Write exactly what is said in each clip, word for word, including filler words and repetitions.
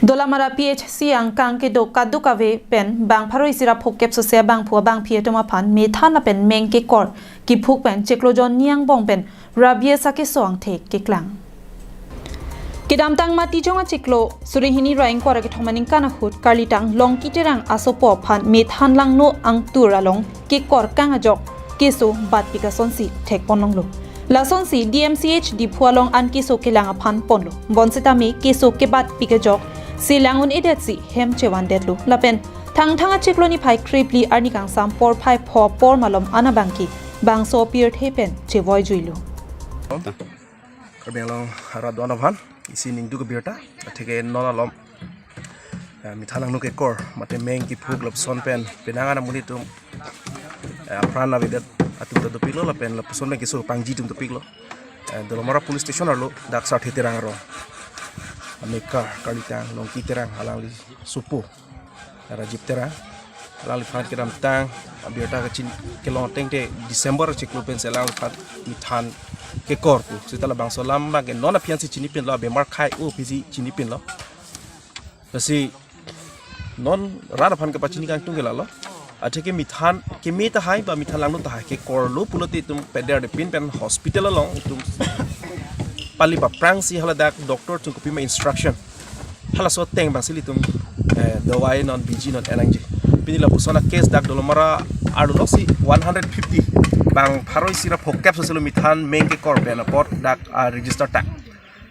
Dolamara P H C angkang kedo kadokave pen bang pharo isi ra phokep sose abangphu abangphi atum aphan methan lapen meng kekor kiphuk pen chiklo jon ni angbong pen rabies akeso angthek keklang. Kedamtang Matijong achiklo suri hini ra ingkoi ra kethom aningkan ahut karlitang Longki Terang asopo aphan methan langno angtur along kekor kang ajok keso batpik asonsi thekponlonglo. Lasonsi D M C H Diphu along an keso kelang aphan ponlo. Bonsitame keso kebatpik ajok selang un-edetsi hem chevandetlo. Lapen Thangthang achiklo niphai krephli arni kangsam porphai pho apor malom an abangke bangso pirthe pen chevoijuilo. Karbi Anglong arat do-an aphan isi ningduk abirta, atheke non alom, eh, methan langno kekor mate meng kiphuk lapuson pen penang an amonit atum, eh, apran avedet atum ta dopiklo lapen lapuson pen keso pangji atum dopiklo. Eh, Dolamara Police Station arlo dak Sarthe Terang arong amekar karlitang Longki Terang alangli sopo Rajib Terang, alangliphan kedamtang abirta kachin kelong ateng te December chiklo pensi alangliphan methan kekor pu. Seta labangso alam abangke non aphi ansi chinipinlo, abemar khei-o aphisi chinipinlo. Lasi non rat aphan kepachini kangtung ke lalo. Atheke methan keme tahai ba methan langno tahai kekorlo pulote itum pederdepin pen hospital along itum pali paprangsi hala dak doctor atum kopima instruction, halaso ateng abangsi ilitum, eh, dawai non biji non enangji. Pini lapuson acase dak Dolamara arlo si one hundred fifty, bang pharo isi ra phokep soselo methan meng kekor pen apot dak, ah, register ta.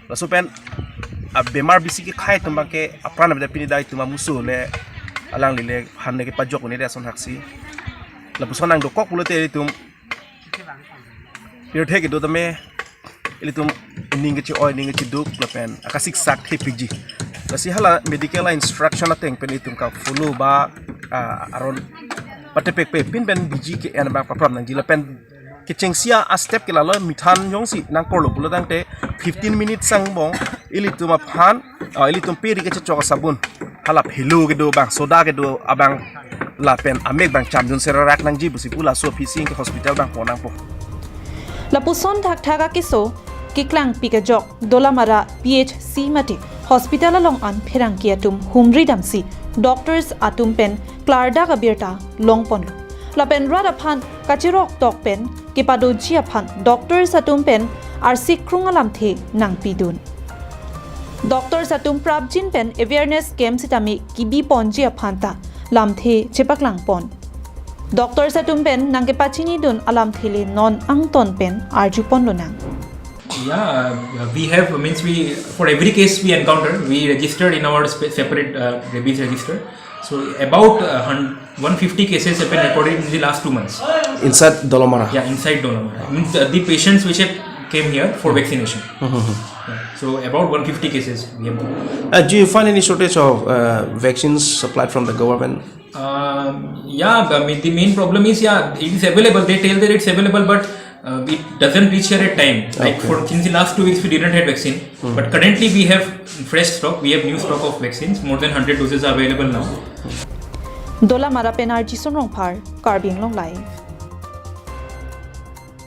Laso pen, ah, bemar bisi kekhei atum abangke apran avedet, pini dak itum amuso le alangli le han le kepajok un-edet ason haksi. Lapuson nangdokok pulote itum pirthe kedo tame ilitum ining keche-oi ining kecheduk lapen akasiksak thepikji. Lasi hala medical instruction ateng pen itum ka-follow ba, ah, aron patepekpe pin pen biji ke-en abang papram nangji lapen kechengsi astep ke lalo, methan jongsi nangkorlo pulotangte fifteen minutes angbong ilitum aphan, ah, ilitum peri kechechok asabun, hala phelo kedo abang, soda kedo abang lapen amek abang chamjun sererak nangji pusi pu laso aphisi ke hospital abang pon nangpo. Lapuson thakthak akeso keklangpik ajok Dolamara P H C mate hospital along an pherangke atum humri damsi doctors atum pen klardak abirta longponlo. Lapen rat aphan kachirok tok pen kepadoji aphan doctors atum pen arsikrung alamthe nangpidun. Doctors atum prapjin pen awareness camp sitame kebiponji aphan ta lamthe chepaklangpon. Doctors atum pen nangkepachinidun alamthe le non angton pen arjuponlonang. Yeah, uh, we have, means we, for every case we encounter, we register in our spe- separate uh, rabies register. So about uh, hun- one fifty cases have been recorded in the last two months. Inside Dolamara. Yeah, inside Dolamara. Means uh, the patients which have came here for vaccination. Yeah. So about one fifty cases we have. Uh, do you find any shortage of uh, vaccines supplied from the government? Um, yeah, the, ma- the main problem is, yeah, it is available. They tell that it's available, but uh, it doesn't reach here at time. Like Okay. For since the last two weeks, we didn't have vaccine. But currently, we have fresh stock. We have new stock of vaccines. More than hundred doses are available now. Dolamara pen R G Sonrongphar, Karbi Anglong Live.